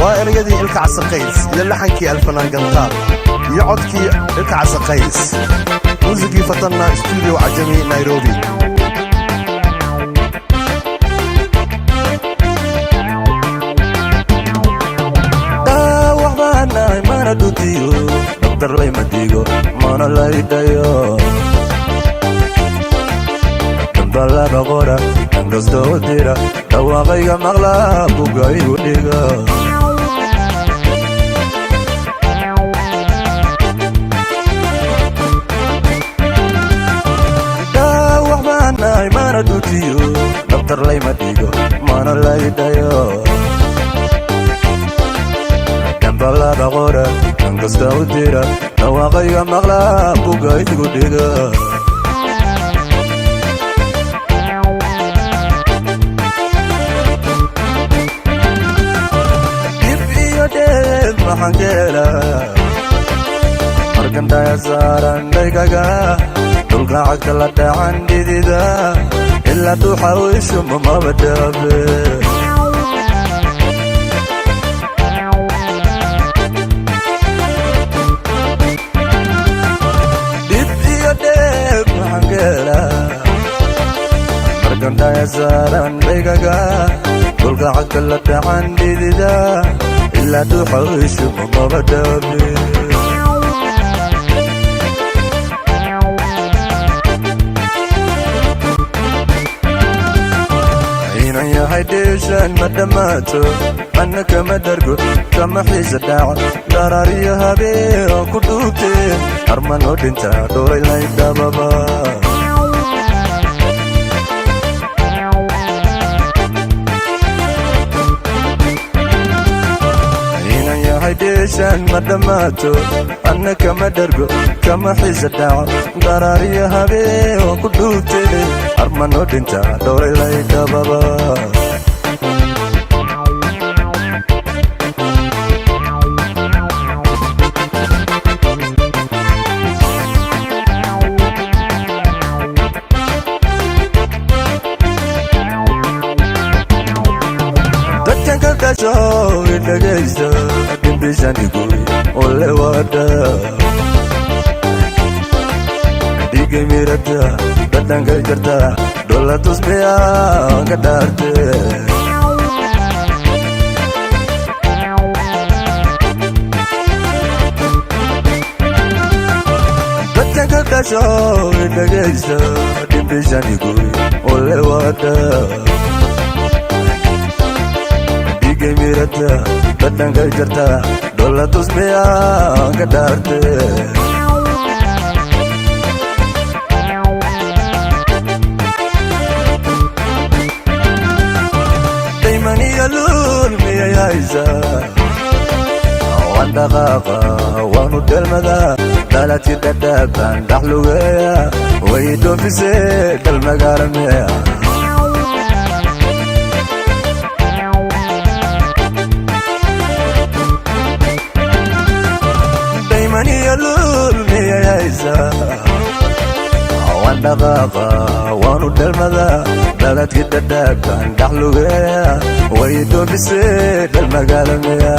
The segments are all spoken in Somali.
Waa ereyadii Ilkacase Qays iyo laxankii Alfanaan Gantaal iyo codkii Ilkacase Qays, muusigii Fatanna, Stuudiyo Cajami, Nairobi. Dhaawac baanahay, mana dhutiyo, dhaktar layma dhigo, mana laydhayo. Dambalaba qora dhankastoo u dira, dhawaaqayga maqla, bugaygu dhiga. Dhaawac baanahay, mana dhutiyo, dhaktar layma dhigo, mana laydhayo. Dambalaba qora dhankasta u dira, dhawaaqayga maqla, bugaygu dhiga. Dib iyo dheef maxaan ka helaa markandhaya saaran dhaygaga, dhulka cagta la dhacan dhidida, ilaa dhuuxa u ishumo maba dhaabe. Dhib iyo dheef maxaan ka helaa markandhaya saaran dhaygaga, dhulka cagta la dhacan dhidida, ilaa dhuuxa u ishumo maba dhaabe. Inan yahay dheeshaan ma dhammaato, anna kama dhargo, kama xiisa dhaaco, dharaariyo habeen oo ku dhuubtee, arman oo dhintaa dhoolay laydhababa. Inan yahay dheeshaan ma dhammaato, anna kama dhargo, kama xiisa dhaaco, dharaariyo habeen oo ku dhuubtee, arman oo dhintaa dhoolay laydhababa. Dadkan ka dhasho idhagaysta, dhimbishanigoy olewadha, dhigay mirata dhadhankay jarta, dhola tusmiya ka dhaarte. Dadkan ka dhasho idhagaysta, dhimbishanigoy olewadha, dhigay mirata dhadhankay jarta, dhola tusmiya ka dhaarte. Daymaniyo luul miyay haysaa? Waan dhaqaaqa, waanu dhelmadaa, dhalati dhadhaabaan dhaxlugeeya, way dhoofisee dhal magaala meya. Daymaniyo luul miyay haysaa? Waan dhaqaaqa, waanu dhelmadaa, dhaladkii dhadhaabaan dhaxlugeeya, way dhoofisee dhal magaala meya.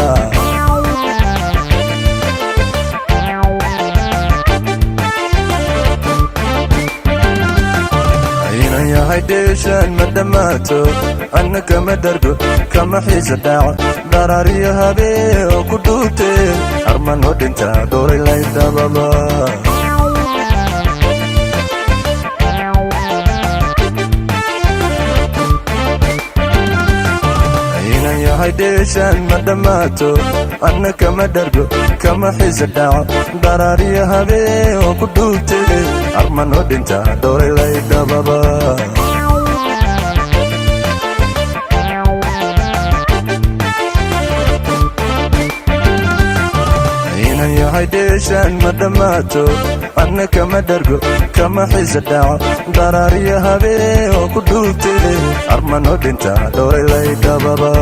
Inan yahay dheeshaan ma dhammaato, anna kama dhargo, kama xiisa dhaaco, dharaariyo habeen oo ku dhuubtee, arman oo dhintaa dhoolay laydhababa. Inan yahay dheeshaan ma dhammaato, anna kama dhargo, kama xiisa dhaaco, dharaariyo habeen oo ku dhuubtee, arman oo dhintaa dhoolay laydhababa. Inan yahay dheeshaan ma dhammaato, anna kama dhargo, kama xiisa dhaaco, dharaariyo habeen oo ku dhuubtee, arman oo dhintaa dhoolay laydhababa.